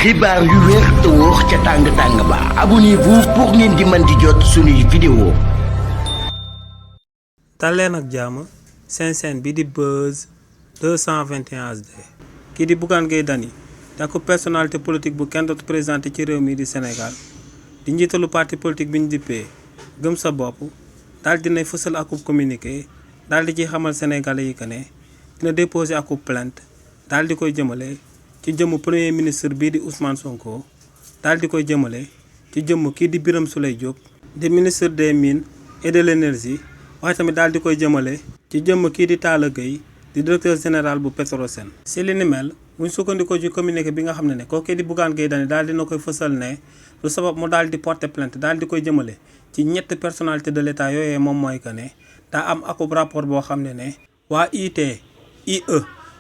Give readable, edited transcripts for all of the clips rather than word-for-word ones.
xibaar yu wér te wóor ca tàng-tàng ba abonnez-vous pour ngeen di mën di jot suñuy vidéo. Daleen ak jàmm seen chaîne bi di Buzz 221 HD kii di Bougane Gueye Dany nekk personnalité politique bu kenn dootu présenté ci réew mi di Sénégal di njiitalu parti politique bi ñu dippee gëm sa bopp daal dinay fësal akub communiqué daal di ci xamal sénégalais yi que ne dina déposé akub plainte daal di koy jëmale ci jëmm premier ministre bii di Ousmane Sonko daal di koy jëmale ci jëmm kii di Birame Souleye Diop di ministre des mines et de l'énergie waaye tamit daal di koy jëmale ci jëmm kii di Talla Gueye di directeur général bu Petrosen. si li ni mel buñ sukkandikoo ci communiqué bi nga xam ne kooku di Bougane Gueye Dany daal dina koy fësal ne lu sabab mu daal di porter plainte daal di koy jëmale ci ñetti personnalité de l'état yooyee moom mooy que ne daa am akub rapport boo xam ne waa IE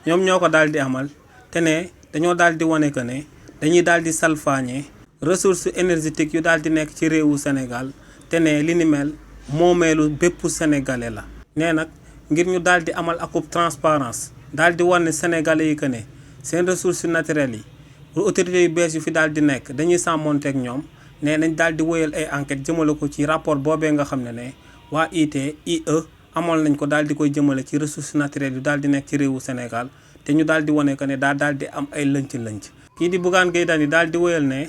ñoom ñoo ko daal di amal te ne dañoo daal di wane que ne dañuy daal di salfaañe ressources énergétiques yu daal di nekk ci réewu Sénégal te ne li ni mel moomeelu bépp sénégalais la. nee nag ngir ñu daal di amal akub transparence daal di wane sénégalais yi que ne seen ressources naturelles yi pour autorités yu bees yu fi daal di nekk dañuy sàmmonteeg ñoom nee nañ daal di wéyal ay enquêtes jëmale ko ci rapport boobee nga xam ne waa IE amoon nañ ko daal di koy jëmale ci ressources naturelles yu daal di nekk ci réewu Sénégal. te ñu daal di wane que ne daal di am ay lënc-lënc kii di Bougane Gueye Dany daal di wéyal ne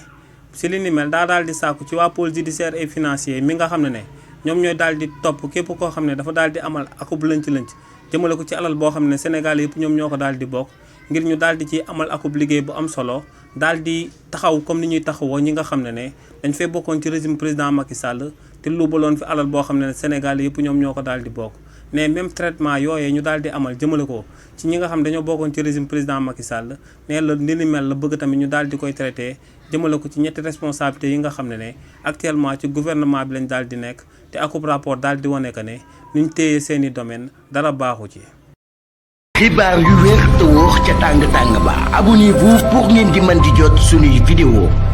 si li ni mel daal di sàkku ci waa pôle judiciaire et financier mi nga xam ne ñoom ñooy daal di topp képp koo xam ne dafa daal di amal akub lënc-lënc jëmale ko ci alal boo xam ne Sénégal yëpp ñoom ñoo ko daal di bokk ngir ñu daal di ci amal akub liggéey bu am solo daal di taxaw comme ni ñuy taxawoo ñi nga xam ne dañ fee bokkoon ci régime président Macky Sall te luubaloon fi alal boo xam ne Sénégal yëpp ñoom ñoo ko daal di bokk. mais même traitement yooyee ñu daal di amal jëmale ko ci ñi nga xam dañoo bokkoon ci régime président Macky Sall nee la ni mel la bëgg tamit ñu daal di koy traité jëmale ko ci ñetti responsabilités yi nga xam ne actuellement ci gouvernement bi lañ daal di nekk te akub rapport daal di wane que ne nuñ téye seeni domaine dara baaxu ci. xibaar yu wér te wóor ca tàng-tàng ba abonnez-vous pour ngeen di mën di jot suñuy vidéo.